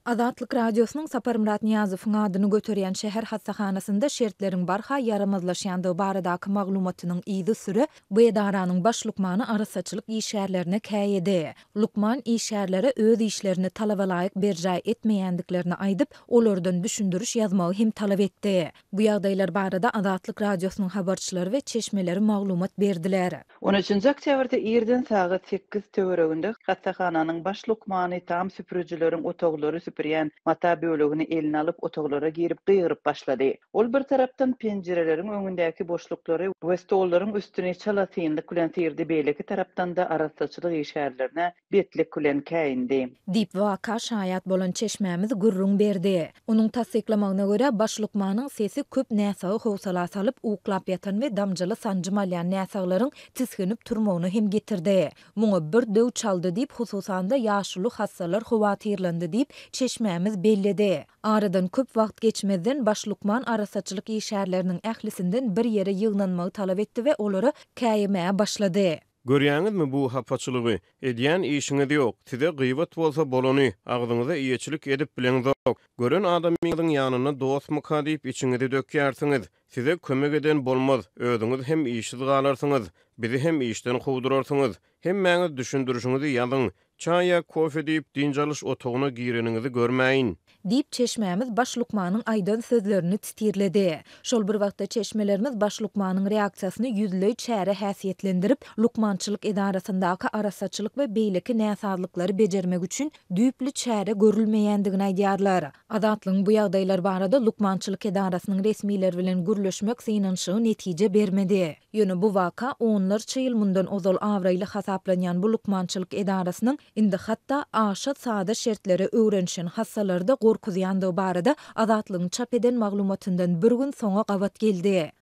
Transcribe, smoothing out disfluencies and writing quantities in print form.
Azatlyk Radiosynyň Saparmyrat Nyýazowyň adyny göterýän şäher hassahanasynda şertleriň barha ýaramazlaşýandygy baradaky maglumatynyň yzysüre bu edaranyň baş lukmany arassaçylyk işgärlerine käýedi. Lukman işgärlere öz işlerini talabalaýyk berjaý etmeýändiklerini aýdyp, olardan düşündiriş ýazmagy hem talap etdi. Bu ýagdaýlar barada Azatlyk Radiosynyň habarçylary we çeşmeleri maglumat berdiler. On üçünji oktýabrda irden sagat sekiz töwereginde hassahananyň baş lukmany tam süpürijileriň otaglary süpürýän mata bölegini eline alyp otaglara girip gygyryp başlady. Ol bir tarapdan penjireleriň öňündäki boşluklary we stollaryň üstüni çalasynlyk bilen syrdy beýleki tarapdan-da arassaçylyk işgärlerine betlik bilen käýindi. Diýip, waka şaýat bolan çeşmämiz gürrüň berdi. Onuň tassyklamagyna görä, baş lukmanyň sesi köp näsagy howsala salyp, uklap ýatan we damjaly sanjym alýan näsaglaryň tisginip turmagyna hem getirdi. Muňa bir döw çaldy diýip, hususan-da, ýaşuly hassalar howatyrlandy diýip, çeşmämiz belledi. Aradan köp wagt geçmezden, baş lukman arassaçylyk işgärleriniň ählisinden bir ýere ýygnanmagy talap etdi we olara käýemäge başlady. Görýäňizmi bu hapaçylygy? Edýän işiňiz ýok. Size gybat bolsa bolany, agzyňyza eýeçilik edip bileňzok. Gören adamyňyzyň ýanynda dostmyka diýip içiňizi dökýärsiňiz. Size kömek eden bolmaz, özüňiz hem işsiz galarsyňyz, bizi hem işden kowdurarsyňyz. Hemmäňiz düşündirişiňizi ýazyň. Çaý ýa kofe diýip, dynç alyş otagyna gireniňizi görmäýin. Diýip, çeşmämiz baş lukmanyň aýdan sözlerini titirledi. Şol bir wagtda çeşmelerimiz baş lukmanyň reaksiýasyny ýüzleý çäre häsiýetlendirip, lukmançylyk edarasyndaky arassaçylyk we beýleki näsazlyklary bejermek üçin düýpli çäre görülmeýändigini aýdýarlar. Azatlygyň bu ýagdaýlar barada lukmançylyk edarasynyň resmileri bilen gürleşmek synanyşygy netije bermedi. Ýöne bu waka onlarça ýyl mundan ozal abraýly hasaplanýan bu lukmançylyk edarasynyň indi hatda aşa sada şertlere öwrenişen hassalary-da gorkuzýandygy barada Azatlygyň çap eden maglumatyndan bir gün soňa gabat geldi.